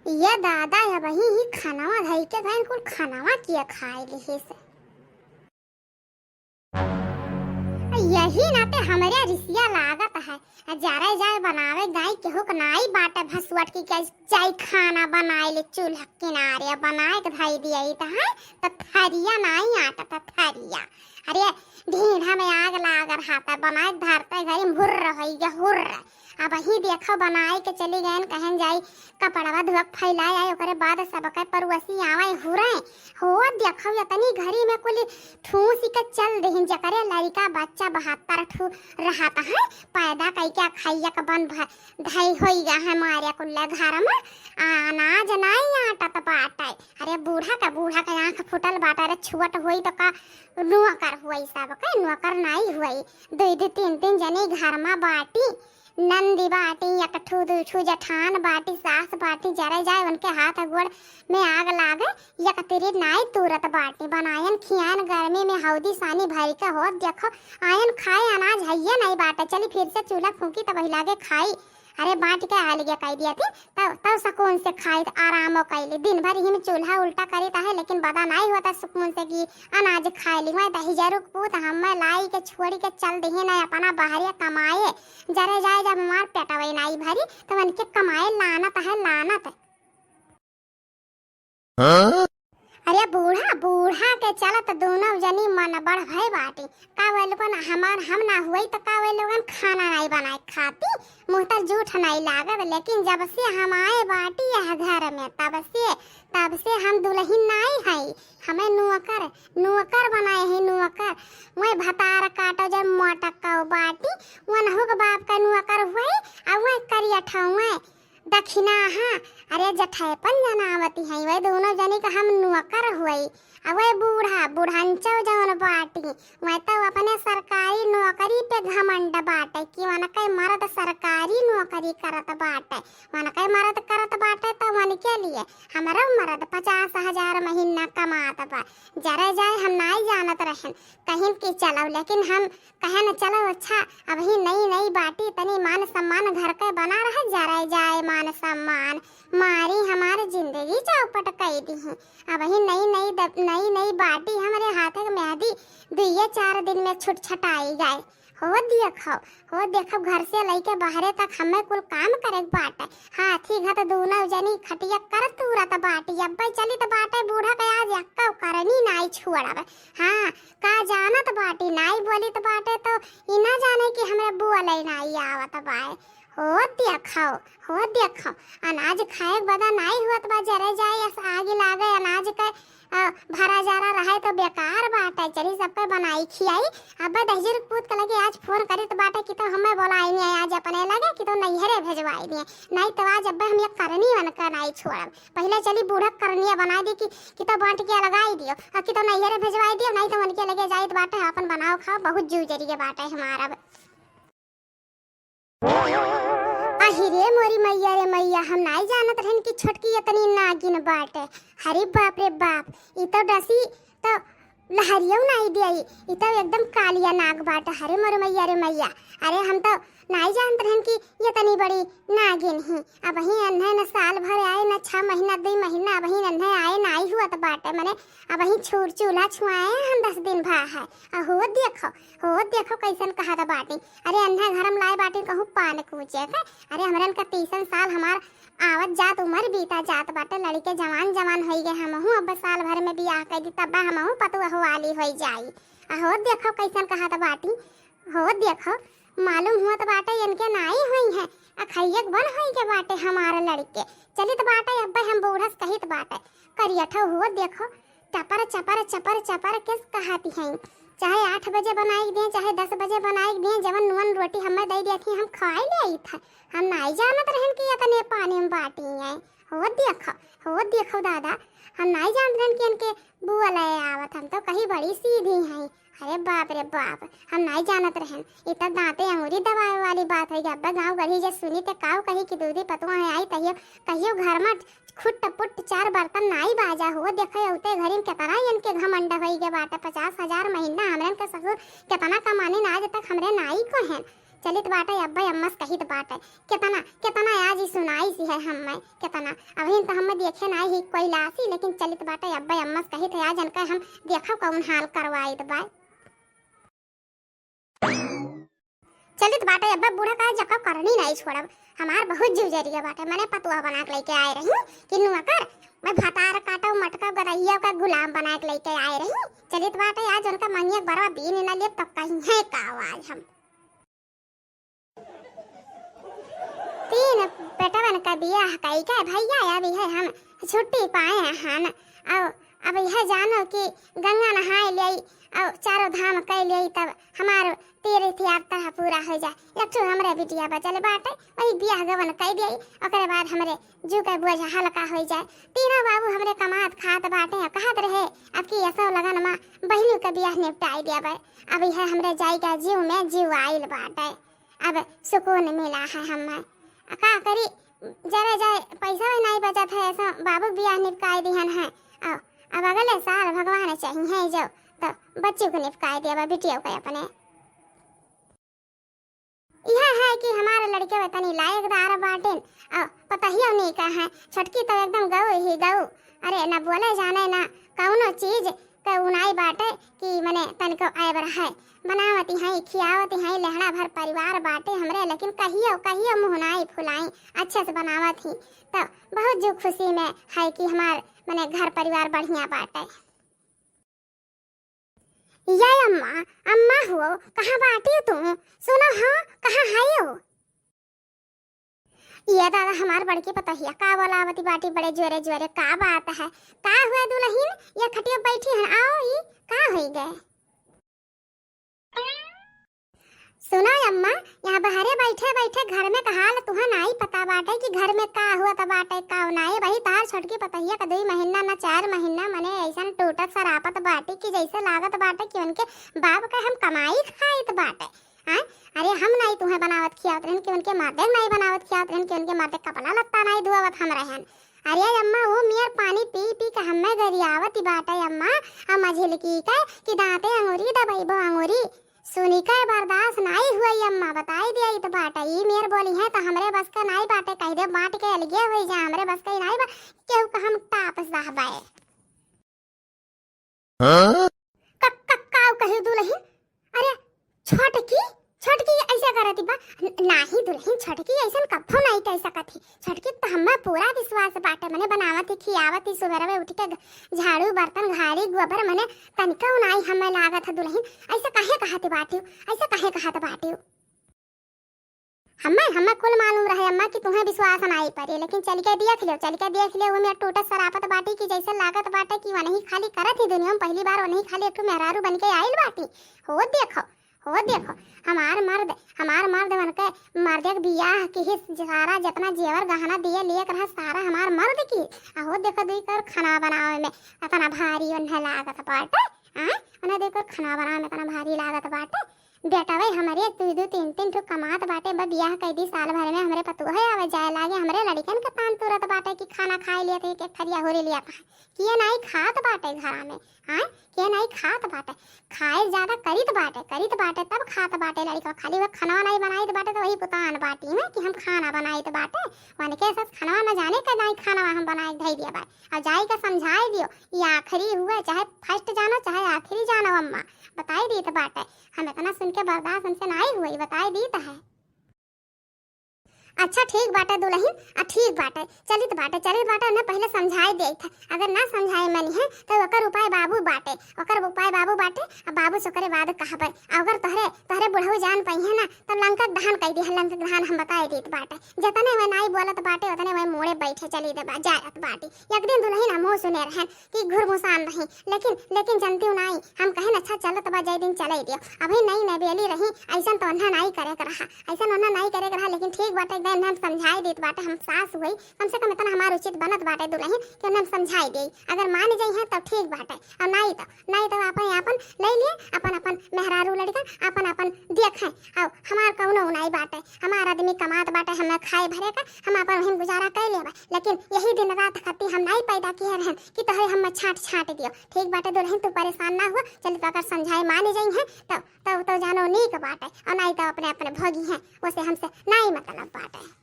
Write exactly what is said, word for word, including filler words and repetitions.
ये दादा, अबहीं ही खानवा धइ के गइन, कुल खानवा किया खाइ लिहिस। यही नाते हमरे रिसिया लागत है। जरे जाए बनावे जाई, केहू के नाई बाटे भसुअट की के जाई खाना बनाए ले चूल्हा किनारे, बनाए के धई दिया ही त है, त थरिया नाई आटा त थरिया। अरे ढीढ़ा में आग लाग रहा था, बनाए के धरते घरी हुर्र होई गे हुर्र। अबहीं देखो बनाए के चली गएन, कहन जाई कपड़वा धोक फैलाए आए, ओकरे बाद सबके परुसी आवे हुरे। हो देखो, यतनी घरी में कुल ठूस के चल देहिन, जकरे लड़िका बच्चा बहत्तर ठू रहत है, पैदा कई के खैया के बन भ-, धई होई गा है मारे कुल्ले घर में, अनाज नाई आटत बाटे। अरे बूढ़ा का, बूढ़ा के आँख फूटल बाटे, अरे छुअट होई तो का नौकर होई, सबके नौकर नाई होई। दुई दुई तीन तीन जनी घर में बाटी, नंदी बाटी, एक ठू दुई ठू जेठान बाटी, सास बाटी, जरे जाए उनके हाथ गोड़ में आग लागे, एक तिरी नाई तुरत बाटी। बनायन खियान गर्मी में हौदी सानी भरी के होत देखो, आयन खाए अनाज हइये नाई बाटे। चली फिर से चूल्हा फूंकी तब वही लागे खाई। अरे बाँट के अलगे कई दिया थी, तब, तब सुकून से खाई त आरामो कैली। दिन भर ही में चूल्हा उल्टा करी त है, लेकिन बदा नाई होता सुकून से कि अनाज खाए ली। मैं दहिजरू पूत हमें लाई के छोड़ी के चल दिहे ना अपना बहरिया कमाए। जरे जाए जब हमार पेटवे नाई भरी, तो उनके कमाए लानत है, लानत। हाँ? अरे बूढ़ा, बूढ़ा के चलत दोनों जनी मन बढ़ भय बाटी। का वे लोगन हमार हम ना हुई त का वे लोगन खाना नाई बनाए खाती? मुँह तर जूठ नाई लागत, लेकिन जब से हम आए बाटी यह घर में, तब से, तब से हम दुलहिन नाई हई, हमें नौकर, नौकर बनाए है नौकर। वह भतार काटो जब मोटक का बाटी, वनहु के बाप का नौकर हुई, आ वह करियठा हुए। दखिनाहा, अरे जठैपन जनावती हैं, वह दोनों जनी का हम नौकर हुई। अब वह बूढ़ा, बुढ़ंचो जौन बाटी, वह तो अपने सरकारी नौकरी पे घमंड बाटे कि वनके मर्द सरकारी नौकरी करत बाटे, वनके मर्द करत बाटे तो वनके लिए हमरो मर्द पचास हजार महीना कमात बा। जरे जाए हम नाई जानत रहन, कहिन कि चलो, लेकिन हम कहे न चलो अच्छा, अबही नई नई बाटी, तनी मान सम्मान घर के बना रहे, जरे जाए मान सम्मान, मारी हमार जिंदगी चौपट कई दिही। अबही नई नई दब-, नई नई बाटी, हमरे हाथ के मेहंदी दुइये चार दिन में छुट छटाई जाए। हो देखो, हो देखो, घर से लइके बाहरे तक हमें कुल काम करे के बाटे। हाथी घत दूनो जनी खटिया कर तूरत बाटी, अब्बे चलित बाटे बूढ़ा के आज एक्को करनी नाई छोड़ब। हाँ, का जानत बाटी, नाई बोलित बाटे तो ई ना जाने कि हमरे बोले नाई आवत बाए। हो देखो, हो देखो, अनाज खाए के बदा नाई हुअत बा, जरे जाए अस आगी लागे अनाज के, अ, भरा जरा रहे तो बेकार बाटे, चली सबके बनाई खियाई। अब्बे दहिजर पूत के लगे आज फोन करित बाटे कि तो हमें बोलाई नहीं आज अपने लगे कि तो नैहरे भेजवाई दिए, नहीं तो आज अब्बे हम ये करनी वनका नाई छोड़ब। पहले चली बूढ़ा करनिया बनाई दी कि, कि तो बांट के लगाई दियो, आ कि तो नैहरे भेजवाई दियो, नहीं तो उनके लगे जाइत बाटे, अपन बनाओ खाओ, बहुत जीव जरिए बाटे हमारा। अहि रे मोरी मैया रे मैया, हम नाई जानत रहन कि छोटकी इतनी नागिन बाटे। हरे बाप रे बाप, ई तो डसी तो लहरियो नाई दियाई, ई तो एकदम कालिया नाग बाटे। हरे मोरी मैया रे मैया, अरे हम तो नाई जानत रहन कि इतनी बड़ी नागिन ही। अबही अन्हे न साल भर आए, न छह महीना, दुई महीना, अबही अन्हे आए नाई हुअत बाटे, मने अबही छूर चूल्हा छुआए हम दस दिन भा है। आ हो देखो, हो देखो कैसन कहत बाटी। अरे अन्हे घर में लाए बाटी कहूँ पान कूचे के। अरे हमरन का तीसन साल हमार आवत जात उमर बीता जात बाटे, लड़के जवान जवान होई गए, हमहू अब साल भर में बियाह कर दी, तब हमहू पतुआ वाली होई जाई। आ हो देखो कैसन कहत बाटी, हो देखो मालूम हुअत बाटे इनके नाई होई है, आ खैयक बन होई के बाटे हमार लड़के। चलित बाटे अब्बे हम बूढ़स कहित बाटे, करियठो हो देखो, चपर, चपर, चपर, चपर किस कहती हैं। चाहे आठ बजे बनाई दिए, चाहे दस बजे बनाई दिए, जवन नून रोटी हमें दे दिया थी, हम खाए ले आई था। हम नाई जानत रहन कि इतने पानी में बाटी हैं। हो देखो, हो देखो दादा, हम नाई जानत रहन कि इनके बुआ ले आवत, हम तो कहीं बड़ी सीधी हैं। अरे बाप रे बाप, हम नाई जानत रहन, इ त दांते अंगूरी दबावे वाली बात है। अब्बे गाँव गढ़ी जे सुनी ते काऊ कही कि दूधी पतुआ है आई तहियो, कहियो घर में खुट पुट चार बर्तन नाई बाजा हो। देखे उते घरी में केतना इनके घमंड होई गे बाटे, पचास हजार महीना हमरन के ससुर केतना कमानी ना आज तक हमरे नाई को हैं। चलित बाटे अब्बे अम्मा से कहित बाटे, केतना, केतना आज ई सुनाइस है हम्मे, केतना। अबहिन त हम्मे देखे नाई ही कोई लासी, लेकिन चलित बाटे अब्बे अम्मा से कहित है, आज इनका हम देखब कौन हाल करवाइत बा। चलित बाटे अब्बे बूढ़ा का जका करनी नाई छोड़ब, हमार बहुत जीव जरिया बाटे, मने पतुआ बना के लेके आए रही कि नुआ कर, मैं भतार काटो मटका गदहिया का गुलाम बना के लेके आए रही। चलित बाटे आज उनका मंगिया के बरवा बीन ना लेब, तब कहीं है का आज हम। तीन बेटवन का बियाह कई के भैया अभी है हम छुट्टी पाए हन। अब, अब यह जानो कि गंगा नहाए लेई और चारों धाम कई लेई, तब हमार तीर्थ यात्रा पूरा हो जाए। एक ठो हमरे बिटिया बचल बाटे, वही बियाह गवन कई देई, ओकरे बाद हमरे जू के बोझ हल्का हो जाए। तीनों बाबू हमरे कमात खात बाटे, कहत रहे, अब की असो लगन मा बहिनी के बियाह निपटाई देबे। अब यह हमरे जाई के जीव में जीव आइल बाटे। अब सुकून मिला है हमें। का करी, जरे जाए पैसा भी नहीं बचत है, ऐसा बाबू बियाह निपकाई दिहन है। अब, अब अगले साल भगवान चाहिए जो, तो बच्चों को निपकाई दिया, बिटियों को अपने। यह है कि हमारे लड़के वतनी लायकदार बाटेन, और पतहियो नहीं का है, छोटकी तो एकदम गऊ ही गऊ। अरे, न बोले जाने, न कौनो चीज के उनाई बाटे कि मने तनिको आए बर है। बनावती हैं, खियावती हैं, लहड़ा भर परिवार बाटे हमरे, लेकिन कहियो, कहियो मुँह नाई फुलाई, अच्छे से बनावत ही। तो बहुत जो खुशी में है कि हमार मने घर परिवार बढ़िया बाटे। ये अम्मा, अम्मा हो, कहाँ बाटी तू? सुनो हो, कहाँ है हो? ये दादा, हमार बड़की पतोहिया का बोलावती बाटी बड़े जोरे जोरे, का बात है? का हुआ दुलहिन, ये खटिया बैठी है, आओ, ई का होई गए? सुनो अम्मा, यहाँ बहरे बैठे बैठे घर में का हाल तुहा नाई पता बाटे कि घर में का हुआ त बाटे, का नाई। वही तहार छोटकी पतोहिया का दुई महीना ना चार महीना मने ऐसन टूटत सरापत बाटी कि जैसे लागत बाटे कि उनके बाप का हम कमाई खाइत बाटे। हाँ? अरे, हम नाई तुहे बनावत खियावत रहन कि उनके माते नाई बनावत खियावत रहन कि उनके माते कपड़ा लत्ता नाई धुआवत हम रहन। अरे अम्मा, वो मियर पानी पी पी के हम्मे गरियावत बाटे अम्मा। हम झिलकी के कि दांते अंगूरी दबइबो अंगूरी। सुनी के बर्दाश्त नाई हुई अम्मा, बताई दिया इत बाटे। ई मियर बोली है तो हमरे बस का नाई बाटे, कह दे बांट के अलगे होई जा, हमरे बस का ही नाई बा, केहू का हम टाप सहबे। हाँ? क-, क-, काऊ कही दुलहिन? अरे, छोटकी, छोटकी ऐसे करती बा? न-, नाही दुलहिन, छोटकी ऐसन कभो नहीं कह सकत ही। छोटकी तो हमें पूरा विश्वास बाटे, मने बनावत ही, खियावत ही, सुबह में उठ के घ-, झाड़ू, बर्तन, घाड़ी, गोबर, मने तनिका उनाई हमें लागत है दुलहिन। ऐसे काहे कहत बाटियो? ऐसे काहे कहत बाटियो? हम्मे, हम्मे कुल मालूम रहे अम्मा कि तुहें विश्वास नाई परे, लेकिन चल के देख लियो, चल के देख लियो, ओमे टूटत सरापत बाटी कि जैसे लागत बाटे कि वनही खाली करत ही दुनिया में, पहली बार वनही खाली एक ठो मेहरारू बन के आइल बाटी। हो देखो, हो देखो, हमार मर्द, हमार मर्द बन के मर्द के बियाह की ही सारा जितना जेवर गहना दिए लिए रहा सारा हमार मर्द की। आ हो देखो दुई कर खाना बनावे में इतना भारी उन्हें लागत बाटे, हाँ? उन्हें दुई कर खाना बनावे में इतना भारी लागत बाटे। बेटवे हमरे दू दू तीन तीन ठो कमात बाटे, बा बियाह कई दी साल भर में हमरे पतोहे आवे जाए लागे, हमरे लड़िकन के तान तुरत बाटे कि खाना खाए लिया तो एक एक थरिया होरे लिया था। किए नाई खात बाटे घरा में, हाँ? किए नाई खात बाटे, खाए ज्यादा करित बाटे, करित बाटे तब खात बाटे लड़िका, खाली वह खाना नाई बनाइत बाटे तो वही पुतान बाटी में कि हम खाना बनाइत बाटे, वनके साथ खाना न जाने के नाई खाना हम बनाए धई दिया बाटे। अब जाई के समझाए दियो, ये आखिरी हुआ, चाहे first जानो चाहे आखिरी जानो अम्मा, बताई दीत बाटे। हम इतना सुन के बर्दाश्त हमसे नाई हुई, बताई दीत है। अच्छा ठीक बाटे दुलहिन, आ ठीक बाटे, चलित बाटे, चलित बाटे, उन्हें पहले समझाए देत है। अगर ना समझाए मनी है तो ओकर उपाय बाबू बाटे, ओकर उपाय बाबू बाटे। अब बाबू से ओकरे बाद कहबे। अगर तोहरे, तोहरे बुढ़ऊ जान पाई है ना, तब लंका के दहन कई दी है, लंका के दहन हम बताए दीत बाटे। जतने वह नाई बोलत बाटे उतने वह मोड़े बैठे चली दे बा-, जायत बाटी। एक दिन दुलहिन हमहू सुने रहन कि घुरमुसान रही, लेकिन, लेकिन जनती नाई, हम कहन अच्छा चलत बा, जय दिन चले दियो। अभी नई नबेली रही, ऐसन तो अन्हा नाई करे के रहा, ऐसन अन्हा नाई करे के रहा, लेकिन ठीक बाटे, एकदम उन्हें हम समझाई देत बाटे, हम सास हुई, कम से कम इतना हमार उचित बनत बाटे दुलहिन कि उन्हें हम समझाई देई। अगर मान जइहें तब ठीक बाटे, और नाई तो, नाई तो आपन आपन ले लिए, अपन अपन मेहरारू लड़िकन आपन आपन देखें। और हमार कौनो नाई बाटे, हमार आदमी कमात बाटे, हमें खाए भरे का, हम आपन वहीं गुजारा कर लेबा। लेकिन यही दिन रात खाती हम नाई पैदा किए रहन कि तोहरे हम छांट छांट दियो। ठीक बाटे दुलहिन, तू परेशान ना हुआ, चल तो अगर समझाए मान जइहें तो, तो, तो जानो नीक बाटे, और नाई तो अपने अपने भोगी हैं, उसे हमसे नाई मतलब बाटे।